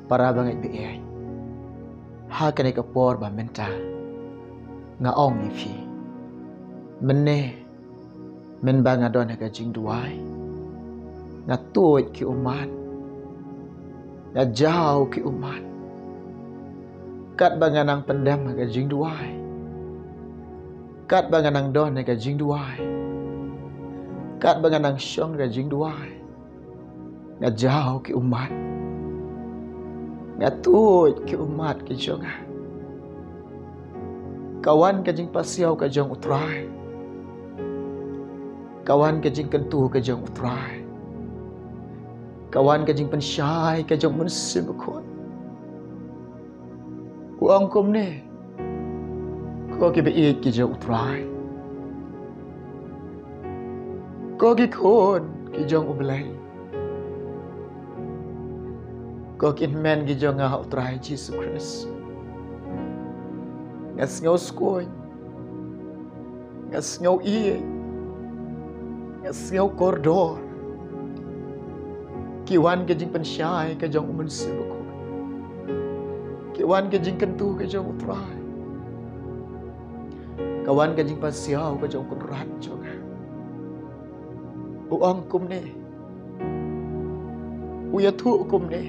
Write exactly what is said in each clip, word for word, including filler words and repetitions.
Para bangeit baieit, ha kane ka por ba mynta nga ong ïa phi, mynne mynba nga don ha ka jingduwai, nga tuid ki ummat, nga jaw ki ummat. Katba nga nang pyndem ha ka jingduwai, katba nga nang don ha ka jingduwai, katba nga nang shong ha ka jingduwai, nga jaw ki ummat, nga tuid ki ummat ki jong nga. Ka wan ka jingpasiaw ka jong U Trai, ka wan ka jingkyntu ka jong U Trai, ka wan ka jingpynshai ka jong U Mynsiem Bakhuid. U ong kumne: Ko ki baieit ki jong U Trai, ko ki khun ki jong U Blei, ko ki hynmen ki jong nga ha U Trai Jisu Khrist, nga sngew skuin, nga sngew ïeit, nga sngew kordor. Ki wan ka jingpynshai ka jong U Mynsiem Bakhuid, ki wan ka jingkyntu ka jong U Trai, ka wan ka jingpasiaw ka jong U Kynrad jong nga. U ong kumne, u ïathuh kumne,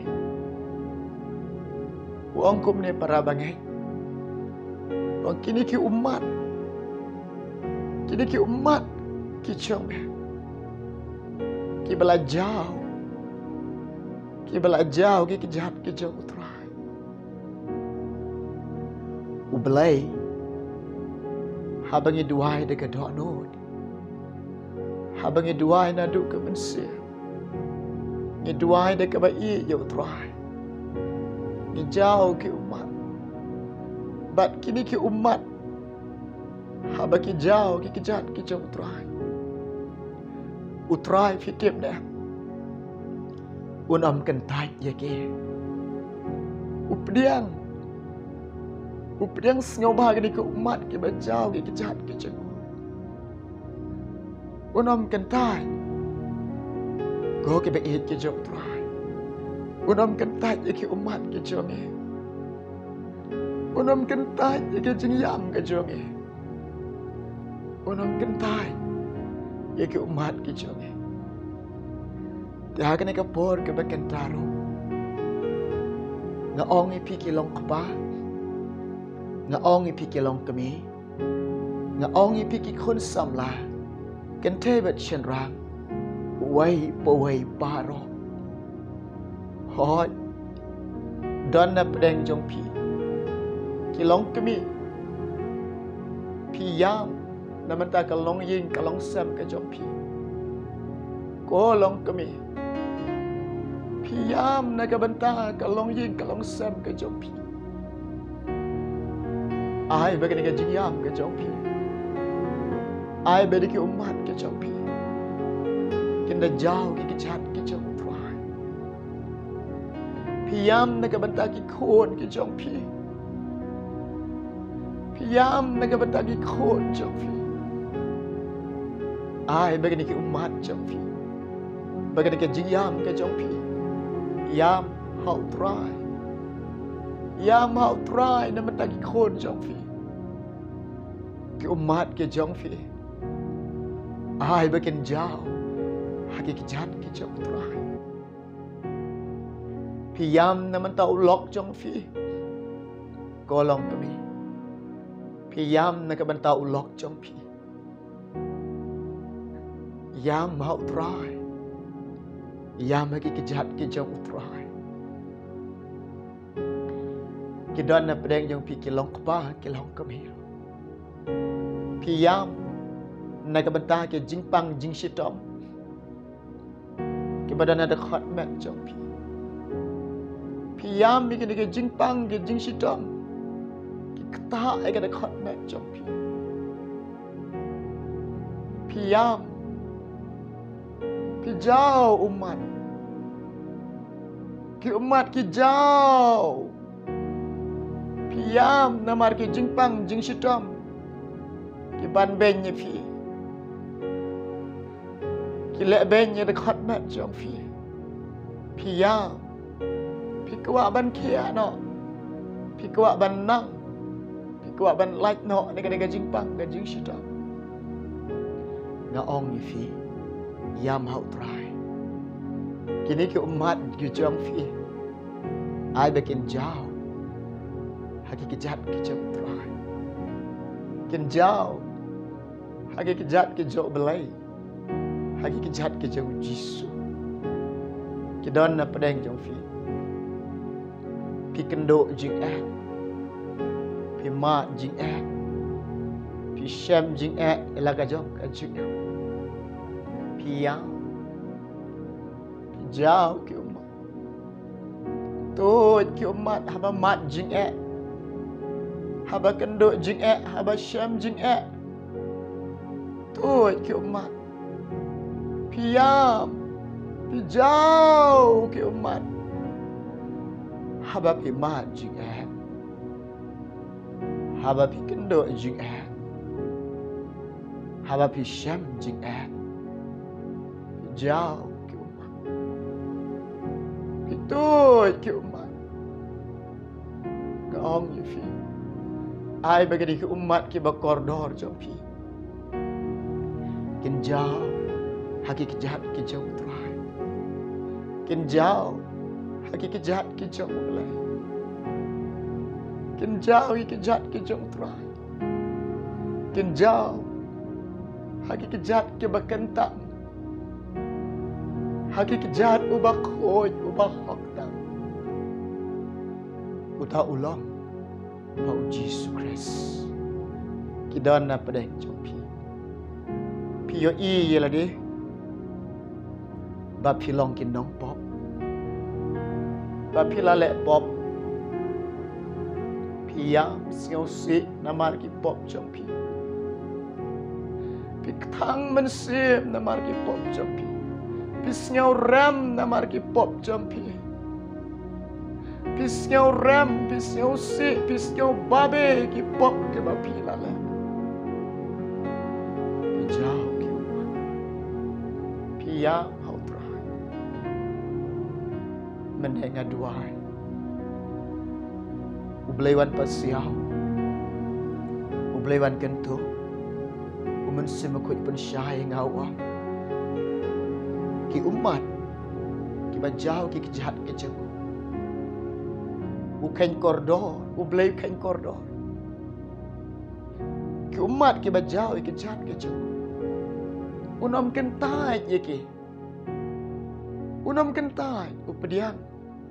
u ong kumne, para bangeit, ba kine ki ummat, kine ki ummat ki jong me, kiba la jaw, kiba la jaw ki kjat ki jong U Trai U Blei, haba ngi duwai da ka dohnud, haba ngi duwai naduh ka mynsiem, ngi duwai da kaba ïeit ïa U Trai, ngi jaw ki ummat. Bad kine ki ummat, haba ki jaw ki kjat ki jong U Trai, U Trai, phi tip ne, un ym kyntait ïa ki. U pdiang, u pdiang sngewbha kine ki ummat kiba jaw ki kjat ki jong u. Un ym kyntait, ko kiba ïeit ki jong U Trai, un ym kyntait ïa ki ummat ki jong ngi. Un ym kyntait ïa ki jingïam ki jong ngi. Un ym kyntait ïa ki ummat ki jong ngi. Te ha kane ka por kaba kynta ruh, nga ong ïa phi ki long kpa, nga ong ïa phi ki long kmie, nga ong ïa phi ki khun samla, kynthei bad shynrang, uwei pa uwei baroh. Hooid, don na pdeng jong phi ki long kmie, phi ïam na bynta ka longïing ka longsem ka jong phi. Ko long kmie, phi ïam na ka bynta ka longïing ka longsem ka jong phi. Ai ba kane ka jingïam ka jong phi, ai ba kine ki ummat ki jong phi kin da jaw ki kjat ki jong U Trai. Phi ïam na ka bynta ki khun ki jong phi, phi ïam na ka bynta ki khun jong phi. Ai ba kine ki ummat jong phi, ba kane ka jingïam ka jong phi, ïam ha U Trai, ïam ha U Trai na bynta ki khun jong phi, ki ummat ki jong phi. Ai ba kin jaw ha ki kjat ki jong U Trai. Phi ïam na bynta u lok jong phi, ko long kmie, phi ïam na ka bynta u lok jong phi. Ïam ha U Trai, ïam ha ki kjat ki jong U Trai. Ki don na pdeng jong phi ki long kpa, ki long kmie, phi ïam na ka bynta ki jingpang jingshitom kiba don ha ka dkhot met jong phi. Phi ïam ïa kine ki jingpang ki jingshitom ki ktah ïa ka dkhot met jong phi. Phi ïam, phi jaw ummat, ki ummat ki jaw. Phi ïam namar ki jingpang jingshitom ki ban beiñ ïa phi, ki leh beiñ ïa ka dkhot met jong phi. Phi ïam, phi Phi kwah ban khiah noh. Phi kwah ban nang. Phi kwah ban lait noh na kane ka jingpang ka jingshitom. Nga ong ïa phi, ïam ha U Trai. Kine ki ummat ki jong phi, ai ba kin jaw ha ki kjat ki jong U Trai. Kin jaw ha ki kjat ki jong U Blei, ha ki kjat ki jong U Jisu. Ki don na pdeng jong phi. Phi kynduh jingeh, phi mad jingeh, phi shem jingeh ïa la ka jong ka jingeh. Phi ïam, phi jaw ki ummat. Tuid ki ummat haba mad jingeh, haba kynduh jingeh, haba shem jingeh. Tuid ki ummat. Phi ïam, phi jaw ki ummat haba phi mad jingeh, haba phi kynduh jingeh, haba phi shem jingeh. Phi jaw ki ummat, phi tuid ki ummat. Nga ong ïa phi, ai ba kine ki ummat kiba kordor jong phi kin jaw ha ki kjat ki jong U Trai. Kin jaw ha ki kjat ki jong U Blei. Kin jaw ha ki kjat ki jong U Trai. Kin jaw ha ki kjat kiba kyntang, ha ki kjat uba khuid uba hok tam. Uta u long ba U Jisu Khrist. Ki don na pdeng jong phi. Phi ïohi ïa lade ba phi long ki nongpop, ba phi la leh pop. Phi ïam sngewsih namar ki pop jong phi. Phi kthang mynsiem namar ki pop jong phi. Phi sngewrem namar ki pop jong phi. Phi sngewrem, phi sngewsih, phi sngewbabe ki pop kiba phi la leh. Phi jaw ki ummat, phi ïam ha U Trai. Mynne nga duwai, U Blei wan pasiaw, U Blei wan kyntu. U Mynsiem Bakhuid pynshai ïa nga, u ong, ki ummat kiba jaw ki kjat ki jong u. U kheiñ kordor, U Blei u kheiñ kordor. Ki ummat kiba jaw ki kjat ki jong u, un ym kyntait ïa ki. Un ym kyntait, u pdiang,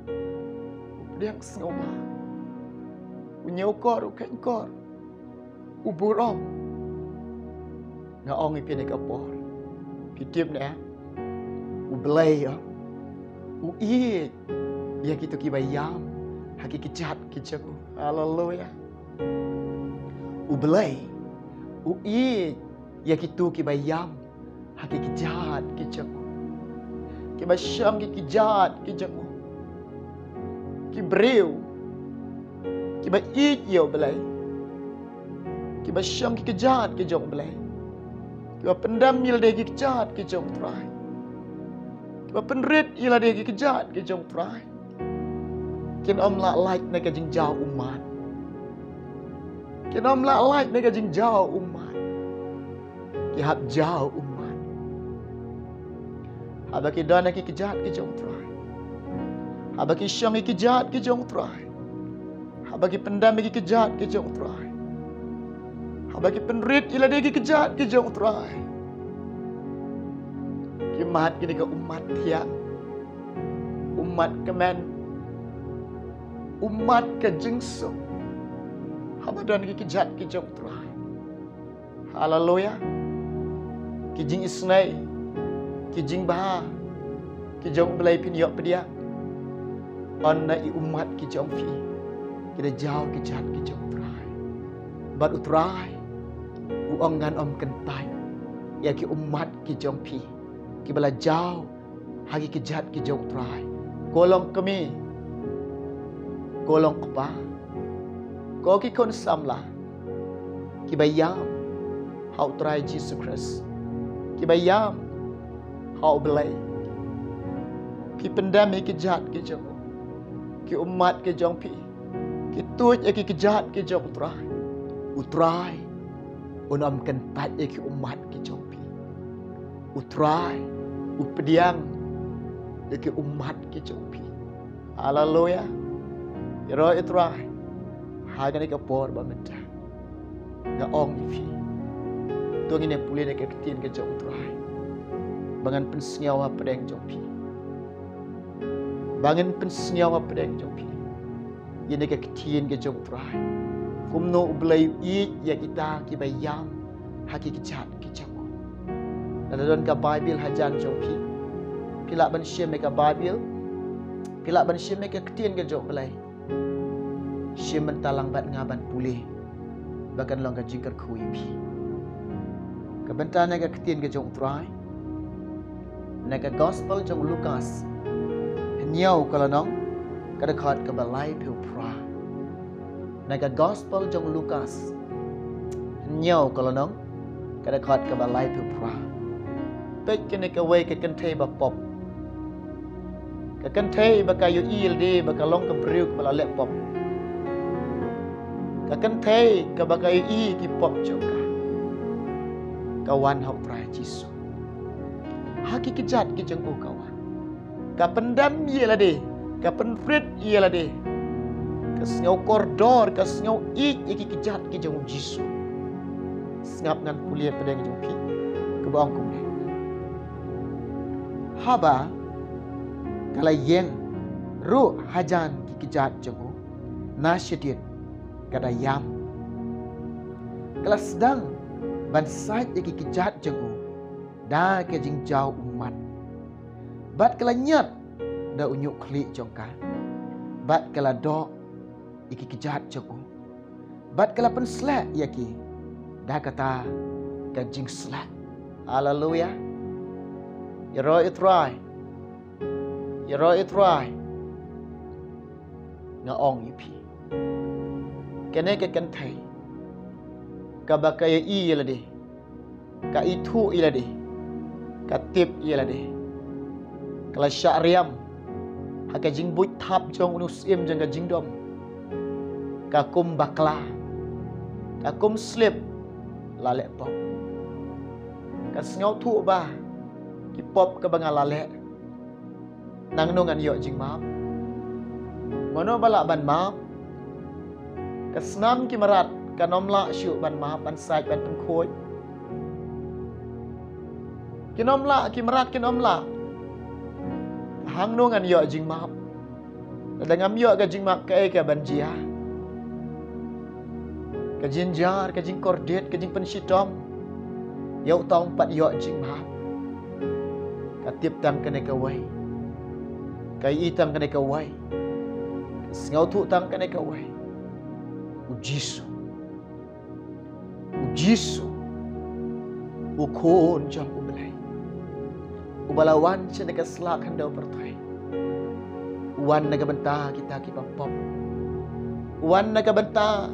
u pdiang sngewbha. U ñiewkor, u kheiñkor, u burom. Nga ong ïa phi kane ka por, phi tip ne em? U Blei, ïa, u ïeit ïa kito kiba ïam ha ki kjat ki jong u. Haleluia. U Blei u ïeit ïa kito kiba ïam ha ki kjat ki jong u, kiba shong ki kjat ki jong u. Ki briew kiba ïeit ïa U Blei, kiba shong ki kjat ki jong U Blei, kiba pyndem ïa lade ki kjat ki jong U Trai, kiba pynrit ïa lade ki kjat ki jong U Trai, kin ym lah lait na ka jingjaw ummat. Kin ym lah lait na ka jingjaw ummat. Ki hap jaw ummat. Haba ki don ha ki kjat ki jong U Trai, haba ki shong ha ki kjat ki jong U Trai, haba ki pyndem ha ki kjat ki jong U Trai, haba ki pynrit ïa lade ki kjat ki jong U Trai, ki mad kine ka ummat thiang, ummat kmen, ummat ka jingsuk. Haba don ha ki kjat ki jong U Trai. Haleluia. Ki jingisynei, ki jingbha ki jong U Blei phin ïoh pdiang. Ynda i ummat ki jong phi ki da jaw ki kjat ki jong U Trai, bad U Trai u ong, ngan ym kyntait ïa ki ummat ki jong phi kiba la jaw ha ki kjat ki jong U Trai. Ko long kmie, ko long kpa, ko ki khun samla kiba ïam ha U Trai Jisu Khrist, kiba ïam ha U Blei. Phi pyndem ïa ki kjat ki jong u. ki ummat ki jong phi, ki tuid ïa ki kjat ki jong U Trai, U Trai un ym kyntait ïa ki ummat ki jong phi. U Trai u pdiang ïa ki ummat ki jong phi. Haleluya. Ïaroh ïa U Trai ha kane ka por ba mynta. Nga ong ïa phi, to ngin ïa pule na ka ktien ka jong U Trai ba ngan pynsngew hapdeng jong phi. Ba ngin pynsngew hapdeng jong phi ïa kane ka ktien ka jong U Trai, kumno U Blei u ïeit ïa kita kiba ïam ha ki kjat ki jong u. Lada don ka Baibl hajan jong phi, phi lah ban shim ïa ka Baibl, phi lah ban shim ïa ka ktien ka jong U Blei. Shim bynta lang bad nga ban pule ba kan long ka jingkyrkhu ïa phi. Ka bynta na ka ktien ka jong U Trai na ka Gospel jong u Lukas, hynñiew ka lynnong, ka dkhot kaba laiphew phra. Na ka Gospel jong u Lukas, hynñiew ka lynnong, ka dkhot kaba laiphew phra. Peit kane kawei ka kynthei ba pop. Ka kynthei ba ka ïohi ïa lade ba ka long ka briew kaba la leh pop. Ka kynthei kaba ka ïohi ki pop jong ka, ka wan ha U Trai Jisu. Ha ki kjat ki jong u ka wan. Ka pyndem ïa lade, ka pynrit ïa lade. Ka sngew kordor, ka sngew ïeit ïa ki kjat ki jong u Jisu. Sngap ngan pule hapdeng jong phi, kaba ong kumne. Haba ka la ïeng ruh hajan ki kjat jong u, na shadien ka da ïam. Ka la sdang ban sait ïa ki kjat jong u da ka jingjaw ummat. Bad ka la ñiad da u ñiuhkhlieh jong ka. Bad ka la doh ïa ki kjat jong u. Bad ka la pynsleh ïa ki da kata ka jingsleh. Haleluya. Ïaroh ïa U Trai. Ïaroh ïa U Trai. Nga ong ïa phi, kane ka kynthei kaba ka ïohi ïa lade, ka ithuh ïa lade, ka tip ïa lade, ka la shah riam ha ka jingbuit thap jong une u syiem jong ka jingdom. Ka kum bakla, ka kum slip la leh pop. Ka sngewthuh ba ki pop kaba nga la leh, nangno ngan ïoh jingmap? Mano ba lah ban map? Ka snam ki mrad kan ym lah shuh ban map, ban sait, ban pynkhuid. Kin ym lah, ki mrad kin ym lah. Hangno ngan ïoh jingmap lada ngam ïoh ka jingmap? Kaei ka ban jia? Ka jynjar, ka jingkordit, ka jingpynshitom. Ïa uta um pat ïoh jingmap. Ka tip tang kane kawei, ka ïohi tang kane kawei, ka sngewthuh tang kane kawei: U Jisu, U Jisu, U Khun jong U Blei, uba la wan sha kane ka sla khyndew pyrthei, u wan na ka bynta kita kiba pop, u wan na ka bynta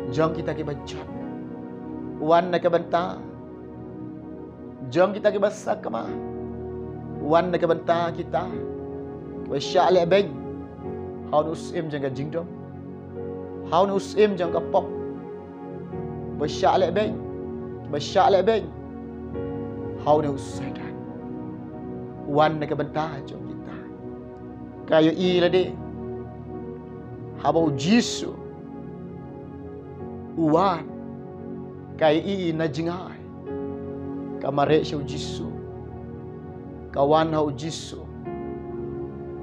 jong kita kiba jot, u wan na ka bynta jong kita kiba sakma, u wan na ka bynta kita kiba shah lehbeiñ ha une u syiem jong ka jingdom, ha une u syiem jong ka pop, ba shah lehbeiñ, ba shah lehbeiñ ha une u Soitan. U wan na ka bynta jong kita. Ka ïohi lade haba U Jisu u wan, ka ïohi na jngai, ka mareh sha U Jisu, ka wan ha U Jisu,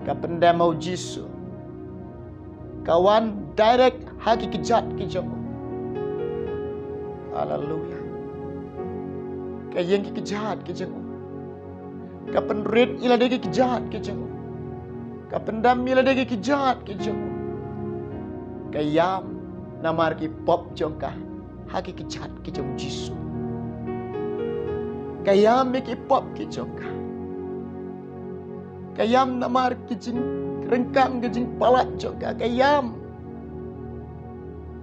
ka pyndem ha U Jisu, ka wan direct ha ki kjat ki jong u. Haleluya. Ka ïeng ki kjat ki jong u. Ka pynrit ïa lade ki kjat ki jong u. Ka pyndem ïa lade ki kjat ki jong u. Ka ïam namar ki pop jong ka ha ki kjat ki jong U Jisu. Ka ïam ïa ki pop ki jong ka. Ka ïam namar ki jingryngkang, ki jingpalat jong ka. Ka ïam.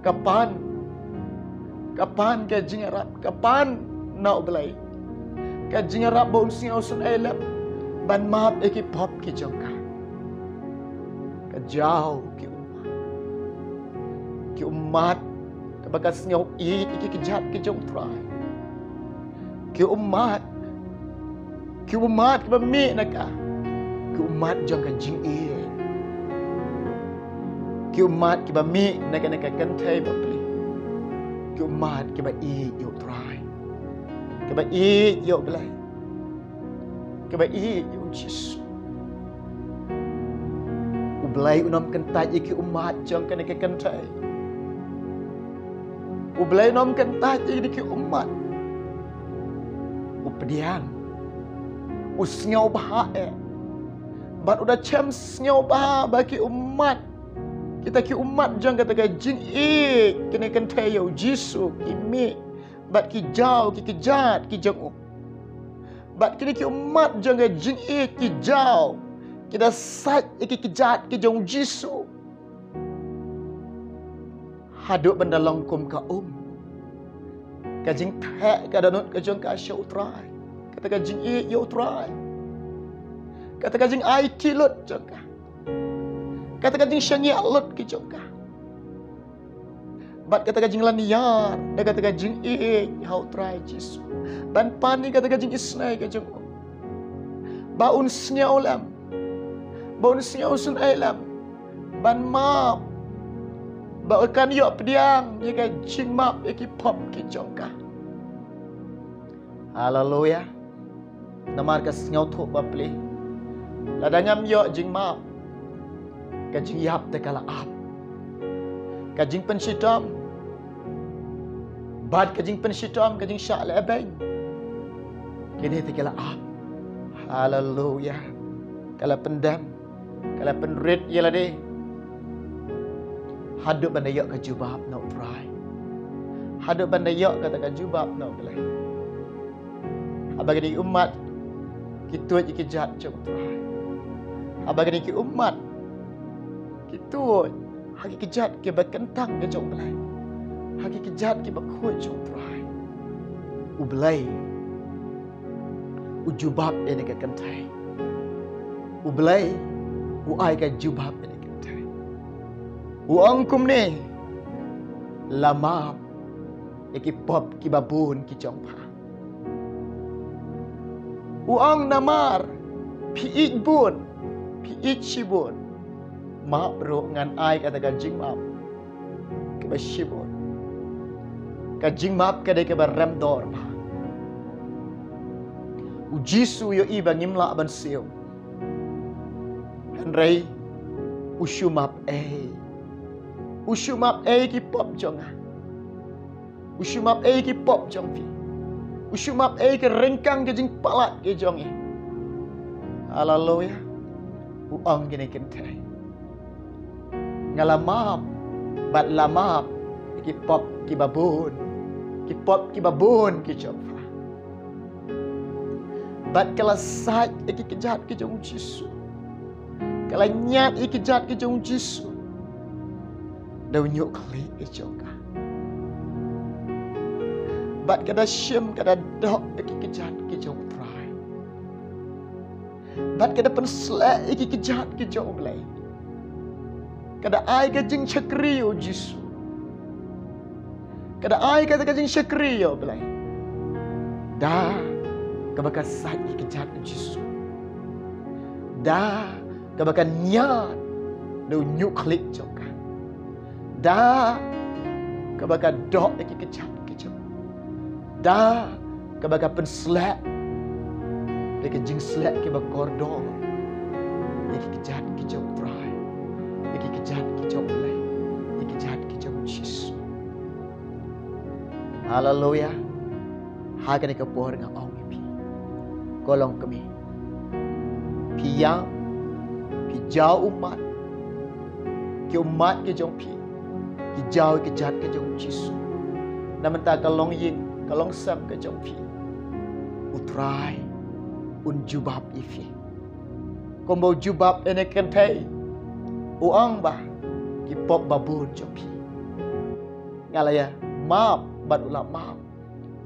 Ka pan. Ka pan ka jingïarap. Ka pan na U Blei ka jingïarap ba un sngew sngewsynei lem ban map ïa ki pop ki jong ka. Jaw ki ummat. Ki ummat kaba ka sngew ïeit ïa ki kjat ki jong U Trai. Ki ummat. Ki ummat kiba mih na ka. Ki ummat jong ka jingïeit. Ki ummat kiba mih na ka, na ka kynthei bapli. Ki ummat kiba ïeit ïa U Trai. Kiba ïeit ïa U Blei. Kiba ïeit ïa U Jisu. U Blei un ym kyntait ïa ki ummat jong kane ka kynthei. U Blei un ym kyntait ïa ki ummat. U pdiang. U sngewbha eh. Bad u da shem sngewbha ba ki ummat, kita ki ummat jong kata ka jingïeit kane ka kynthei ïa U Jisu, ki mih bad ki jaw ki kjat ki jong u. Bad kine ki ummat jong ka jingïeit ki jaw, ki da sait ïa ki kjat ki jong U Jisu. Haduh ban da long kum ka um. Ka jingtheh ka dohnud ka jong ka sha U Trai. Kata ka jingïeit ïa U Trai. Kata ka jingai ki lut jong ka. Kata ka jingshaniah lut ki jong ka. Bad kata ka jinglynñiar da kata ka jingïeit ha U Trai Jisu. Ban pan ïa kata ka jingisynei ka jong u. Ba un sngew lem. Ba un sngew sngewsynei lem. Ban map. Ba u kan ïoh pdiang ïa ka jingmap ïa ki pop ki jong ka. Haleluya. Namar ka sngewthuh bapli. Lada ngam ïoh jingmap, ka jingïap te ka la ap. Ka jingpynshitom. Bad ka jingpynshitom, ka jingshah lehbeiñ, kine te ka la ap. Haleluya. Ka la pyndem. Ka la pynrit ïa lade. Haduh ban da ïoh ka jubab na U Trai. Haduh ban da ïoh kata ka jubab na U Blei. Haba kine ki ummat ki tuid ïa ki kjat jong U Trai. Haba kine ki ummat ki tuid ha ki kjat kiba kyntang ka jong U Blei. Ha ki kjat kiba khuid jong U Trai. U Blei u jubab ïa kane ka kynthei. U Blei u ai ka jubab ïa kane ka kynthei. U ong kumne, la map ïa ki pop kiba bun ki jong pha. U ong namar phi ïeit bun, phi ïeit shibun. Map ruh ngan ai kata ka jingmap kaba shibun. Ka jingmap ka dei kaba rem dor bha. U Jisu u ïohi ba ngim lah ban siew. Hynrei u shu map ei. U shu map ei ki pop jong nga. U shu map ei ki pop jong phi. U shu map ei ki ryngkang ki jingpalat ki jong i. Haleluya. U ong kine ki kynthei. Nga la map, bad la map ki pop kiba bun. Ki pop kiba bun ki jong pha. Bad ka la sait ïa ki kjat ki jong U Jisu. Ka la ñiad ïa ki kjat ki jong U Jisu. Da u ñiuh khlieh ki jong ka. Bad ka da shim, ka da doh ïa ki kjat ki jong U Trai. Bad ka da pynsleh ïa ki kjat ki jong U Blei. Ka da ai ka jingshakri ïa U Jisu. Ka da ai kata ka jingshakri ïa U Blei. Da kaba ka sait ïa ki kjat U Jisu. Da kaba ka ñiad da u ñiuh khlieh jong ka. Da kaba ka doh ïa ki kjat ki jong. Da kaba ka pynsleh da ki jingsleh kiba kordor ïa ki kjat ki jong U Trai, ïa ki kjat ki jong U Blei, ïa ki kjat ki jong U Jisu. Haleluya. Ha kane ka por nga ong ïa phi, ko longkmie, phi ïam, phi jaw ummat, ki ummat ki jong phi ki jaw ki kjat ki jong U Jisu. Na mynta ka longïing ka longsem ka jong phi, U Trai un jubab ïa phi. Kumba u jubab ïa kane ka kynthei, u ong ba ki pop ba bun jong phi nga la ïa map bad u la map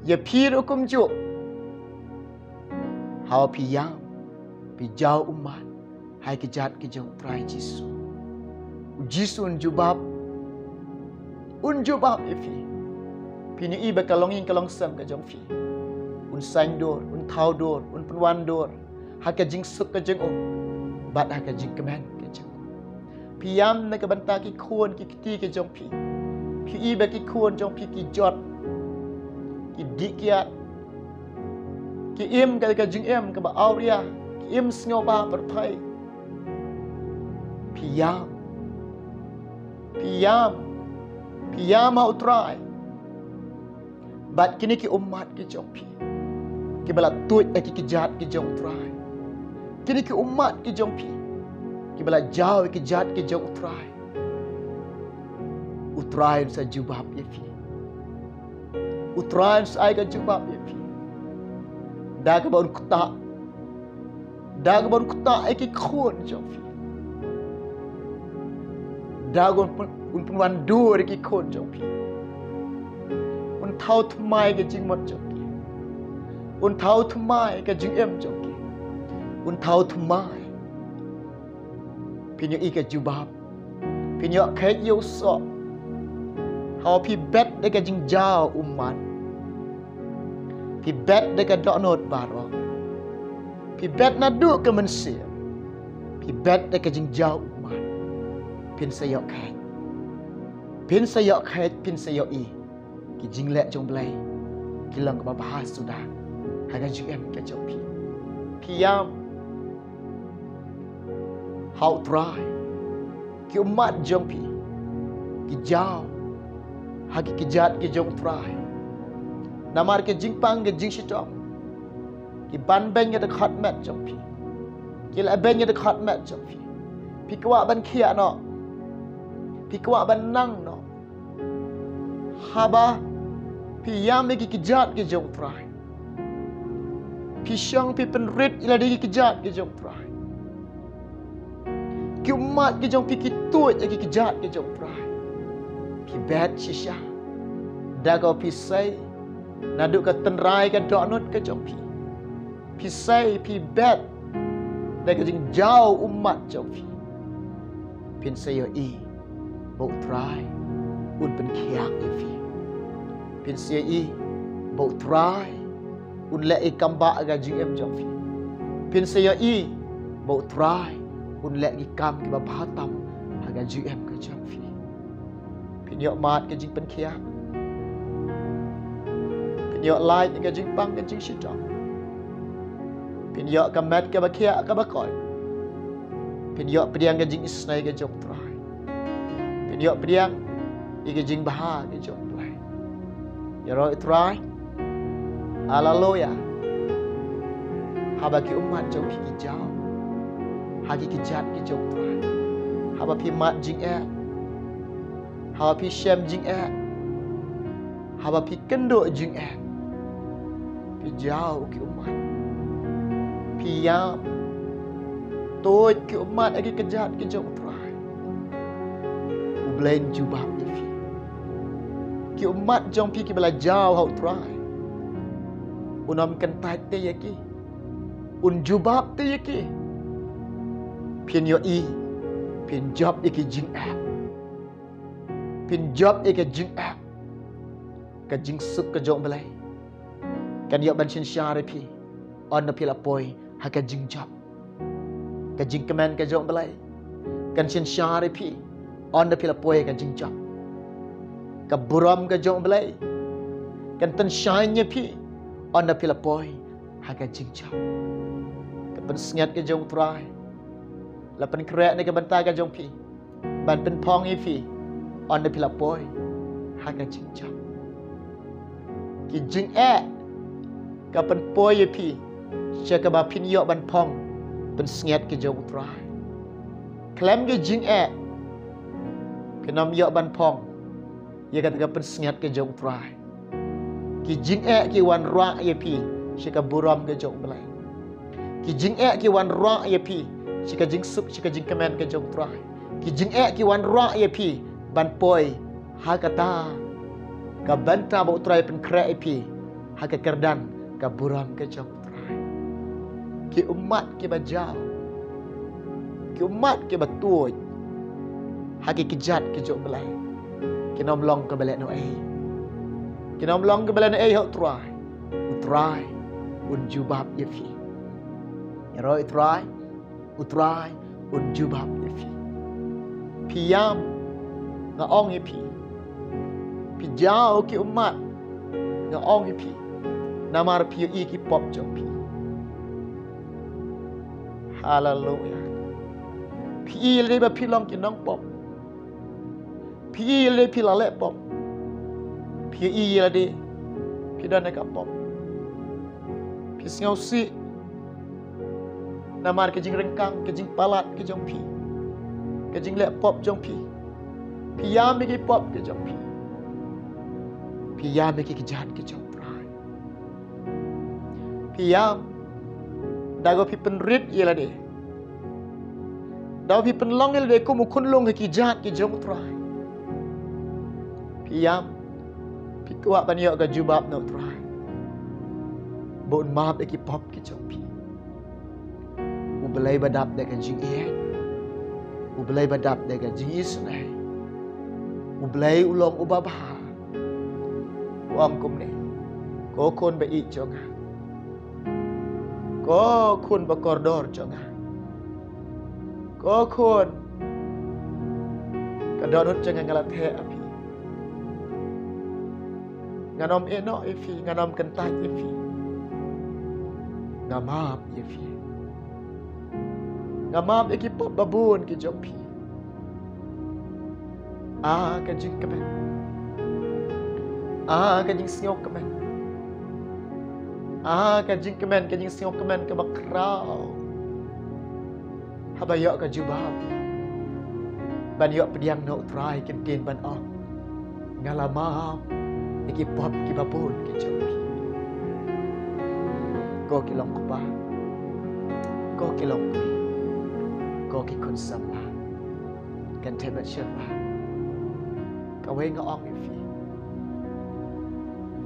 ïa phi ruh kumjuh. Haba phi ïam, phi jaw ummat ha ki kjat ki jong U Trai Jisu. Jisu un jubab, un jubab ïa phi. Phin ïohi ba ka longïing ka longsem ka jong phi un saiñdur, un thawdur, un pynwan dur ha ka jingsuk ka jong u bad ha ka jingkmen ka jong u. Phi ïam na ka bynta ki khun ki kti ka jong phi. Phi ïohi ba ki khun jong phi ki jot, ki dih kiad, ki im ka, ka jingim kaba awria, ki im sngewbha pyrthei. Phi ïam, phi ïam, phi ïam ha U Trai. Bad kine ki ummat ki jong phi kiba la tuid ïa ki kjat ki jong U Trai, kine ki ummat ki jong phi kiba la jaw ïa ki kjat ki jong U Trai, U Trai un sa jubab ïa phi. U Trai un sa ai ka jubab ïa phi. Da kaba un ktah, da kaba un ktah ïa ki khun jong phi. Da kaba un pyn-, un pynwan dur ïa ki khun jong phi. Un thaw thymmai ka jingmut jong ki. Un thaw thymmai ka jingim jong ki. Un thaw thymmai. Phin ïohi ka jubab. Phin ïoh kheit ïa u soh. Haba phi bet da ka jingjaw ummat, phi bet da ka dohnud baroh, phi bet naduh ka mynsiem, phi bet da ka jingjaw ummat, phin sa ïoh kheit. Phin sa ïoh kheit, phin sa ïohi ki jingleh jong U Blei ki long kaba bha suda ha ka jingim ka jong phi. Phi ïam ha U Trai. Ki ummat jong phi ki jaw ha ki kjat ki jong U Trai. Namar ki jingpang ki jingshitom ki ban beiñ ka dkhot met jong phi. Ki la beiñ ka dkhot met jong phi. Phi kwah ban khiah noh. Phi kwah ban nang noh. Haba phi ïam ïa ki kjat ki jong U Trai, phi shong phi pynrit ïa lade ki kjat ki jong U Trai. Ki ummat ki jong phi ki tuid ïa ki kjat ki jong U Trai. Phi bet shisha da kaba phi sei naduh ka tynrai ka dohnud ka jong phi. Phi sei phi bet da ka jingjaw ummat jong phi. Phin sa ïohi ba U Trai un pynkhiah ïa phi. Phin sa ïohi ba U Trai un leh ïa ka kam ba ha ka jingim jong phi. Phin sa ïohi ba U Trai un leh ïa ki kam kiba bha tam ha ka jingim ka jong phi. Phin ïoh mad ka jingpynkhiah. Phin ïoh lait na ka jingpang ka jingshitom. Phin ïoh ka met kaba khiah kaba koit. Phin ïoh pdiang ka jingisynei ka jong U Trai. Phin ïoh pdiang ïa ka jingbha ka jong U Blei. Ïaroh U Trai. Haleluya. Haba ki ummat jong phi ki jaw ha ki kjat ki jong U Trai, haba phi mad jingeh, haba phi shem jingeh, haba phi kynduh jingeh, phi jaw ki ummat, phi ïam, tuid ki ummat ha ki kjat ki jong U Trai, U Blei un jubab ïa phi. Ki ummat jong phi kiba la jaw ha U Trai, un ym kyntait te ïa ki, un jubab te ïa ki. Phin ïohi, phin jop ïa ki jingeh. Phin jop ïa ki jingeh. Ka jingsuk ka jong U Blei kan ïoh ban synshar ïa phi ynda phi la poi ha ka jingjop. Ka jingkmen ka jong U Blei kan synshar ïa phi ynda phi la poi ha ka jingjop. Ka burom ka jong U Blei kan pynshai ïa phi ynda phi la poi ha ka jingjop. Ka pynsngiat ka jong U Trai la pynkhreh na ka bynta ka jong phi ban pynphong ïa phi ynda phi la poi ha ka jingjop. Ki jingeh ka pynpoi ïa phi sha kaba phin ïoh ban phong pynsngiat ka jong U Trai. Khlem ki jingeh phin ym ïoh ban phong ïa kata ka pynsngiat ka jong U Trai. Ki jingeh ki wanrah ïa phi sha ka burom ka jong U Blei. Ki jingeh ki wanrah ïa phi sha ka jingsuk, sha ka jingkmen ka jong U Trai. Ki jingeh ki wanrah ïa phi ban poi ha kata ka bynta ba U Trai pynkhreh ïa phi ha ka kyrdan ka burom ka jong U Trai. Ki ummat kiba jaw, ki ummat kiba tuid, ha ki kjat ki jong U Blei, kin ym long kaba lehnohei. Kin ym long kaba lehnohei ha U Trai. U Trai un jubab ïa phi. Ïaroh U Trai, U Trai un jubab ïa phi. Phi ïam, nga ong ïa phi. Phi jaw ki ummat, nga ong ïa phi. Namar phi ïohi ki pop jong phi. Haleluya. Phi ïohi lade ba phi long ki nongpop. Phi ïohi lade phi la leh pop. Phi ïohi lade phi don ha ka pop. Phi sngewsih namar ka jingryngkang, ka jingpalat ka jong phi, ka jingleh pop jong phi. Phi ïam ïa ki pop ka jong phi. Phi ïam ïa ki kjat ki jong U Trai. Phi ïam da kaba phi pynrit ïa lade, da kaba phi pynlong ïa lade kum u khunlung ha ki kjat ki jong U Trai. Phi ïam, phi kwah ban ïoh ka jubab na U Trai ba un map ïa ki pop ki jong phi. U Blei ba dap da ka jingïeit, U Blei ba dap da ka jingisynei, U Blei u long uba bha. U ong kumne: Ko khun ba ïeit jong nga, ko khun ba kordor jong nga, ko khun, ka dohnud jong nga nga la theh ha phi. Ngan ym ïehnoh ïa phi, ngan ym kyntait ïa phi. Nga map ïa phi. Nga map ïa ki pop ba bun ki jong phi. Ah, ka jingkmen. Ah, ka jingsngewkmen. Ah, ka jingkmen, ka jingsngewkmen kaba khraw. Haba ïoh ka jubab ban ïoh pdiang na U Trai, kyntien ban ong: Nga la map ïa ki pop kiba bun ki jong phi. Ko ki long kpa, ko ki long kmie, ko ki khun samla, kan thep bad sherpa. Kawei nga ong ïa phi,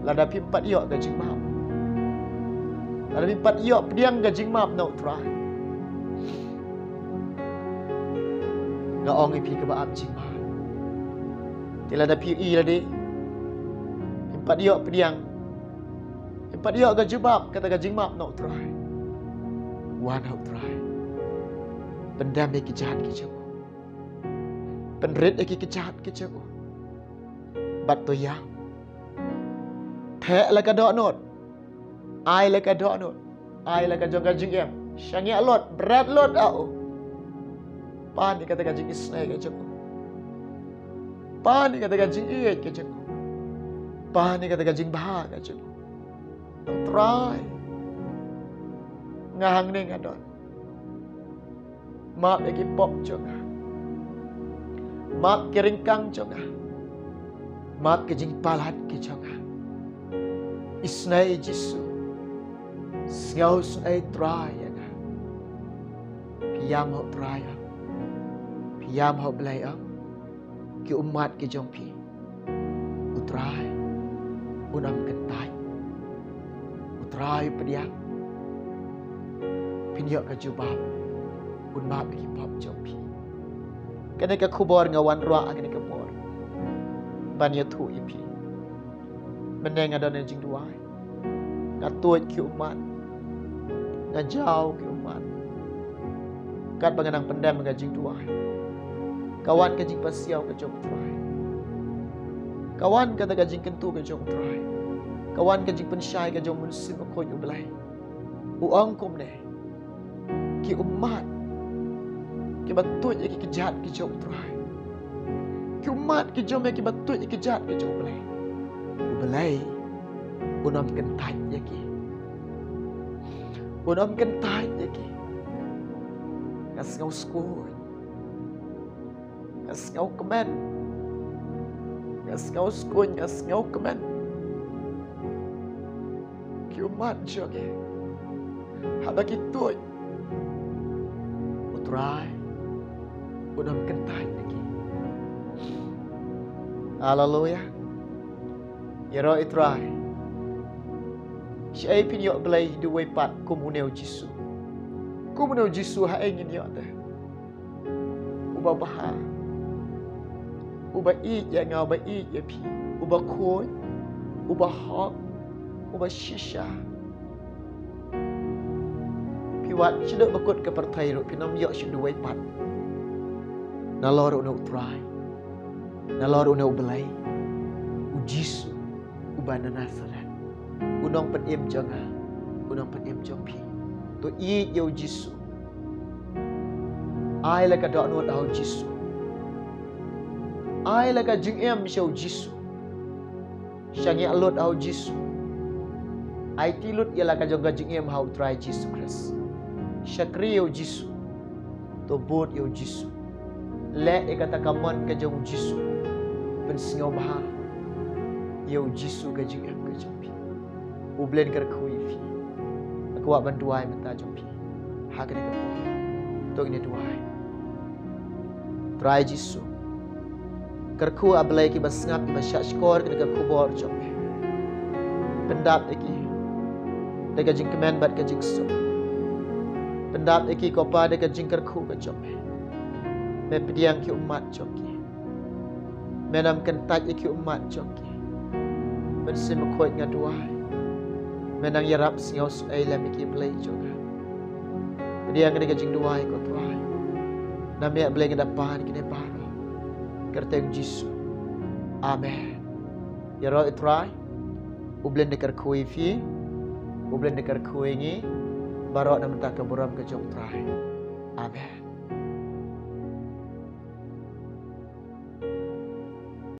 lada phim pat ïoh ka jingmap, lada phim pat ïoh pdiang ka jingmap na U Trai, nga ong ïa phi kaba ap jingmap. Te lada phi ïohi lade phim pat ïoh pdiang, phim pat ïoh ka jubab kata ka jingmap na U Trai, wan ha U Trai. Pyndem ïa ki kjat ki jong u. Pynrit ïa ki kjat ki jong u. Bad to ïam. Theh la ka dohnud. Ai la ka dohnud. Ai la ka jong ka jingim. Shaniah lut, bret lut ha u. Pan ïa kata ka jingisynei ka jong u. Pan ïa kata ka jingïeit ka jong u. Pan ïa kata ka jingbha ka jong u. Trai, nga hangne nga don. Map ïa ki pop jong nga. Map ki ryngkang jong nga. Map ki jingpalat ki jong nga. Isynei Jisu. Sngewsynei Trai ïa nga. Phi ïam ha U Trai ïa. Phi ïam ha U Blei ïa. Ki ummat ki jong phi, U Trai un ym kyntait. U Trai u pdiang. Phin ïoh ka jubab. Un map ïa ki pop jong phi. Kane ka khubor nga wan rwai ha kane ka por ban ïathuh ïa phi. Mynne nga don ha jingduwai. Nga tuid ki ummat. Nga jaw ki ummat. Katba nga nang pyndem ka jingduwai, ka wan ka jingpasiaw ka jong U Trai. Ka wan kata ka jingkyntu ka jong U Trai. Ka wan ka jingpynshai ka jong u Mynsiem Bakhuid U Blei. U ong kumne: Ki ummat kiba tuid ïa ki kjat ki jong U Trai, ki ummat ki jong me kiba tuid ïa ki kjat ki jong U Blei, U Blei un ym kyntait ïa ki. Un ym kyntait ïa ki. Nga sngewskuin, nga sngewkmen. Nga sngewskuin, nga sngewkmen. Ki ummat jong me, haba ki tuid, U Trai un ym kyntait ïa ki. Haleluya. Ïaroh ïa U Trai. Shaei phin ïoh Blei duwai pat kum une U Jisu? Kum une U Jisu haei ngin ïoh te? Uba bha. Uba ïeit ïa nga, uba ïeit ïa phi, uba khuid, uba hok, uba shisha. Phi wad shaduh ba kut ka pyrthei ruh phin ym ïoh shuh duwai pat. Nalor une u Trai, nalor une u Blei, u Jisu uba na Nasaret, u nongpynim jong nga, u nongpynim jong phi. To ïeit ïa u Jisu. Ai la ka dohnud ha u Jisu. Ai la ka jingim sha u Jisu. Shaniah lut ha u Jisu. Aiti lut ïa la ka jong ka jingim ha u Trai Jisu Khrist. Shakri ïa u Jisu. To bud ïa u Jisu. Leh ïa kata ka mon ka jong u Jisu. Pynsngewbha ïa u Jisu ka jingim ka jong phi. U Blei un kyrkhu ïa phi. Nga kwah ban duwai mynta jong phi. Ha kane ka por. To ngin duwai. Trai Jisu, kyrkhu, A Blei, kiba sngap, kiba shahshkor kane ka khubor jong me. Pyndap ïa ki da ka jingkmen bad ka jingsuk. Pyndap ïa ki, ko Pa, da ka jingkyrkhu ka jong me. Me pdiang ki ummat jong ki. Me nang kyntait ïa ki ummat jong ki. Mynsiem Bakhuid, nga duwai, me nang ïarap sngewsih lem ïa ki, Blei jong nga. Pdiang kane ka jingduwai, ko Trai. Na me, A Blei, nga da pan kine baroh. Kyrteng Jisu. Amen. Ïaroh ïa u Trai. U Blei un da kyrkhu ïa phi. U Blei un da kyrkhu ïa ngi baroh na ka bynta ka burom ka jong u Trai. Amen.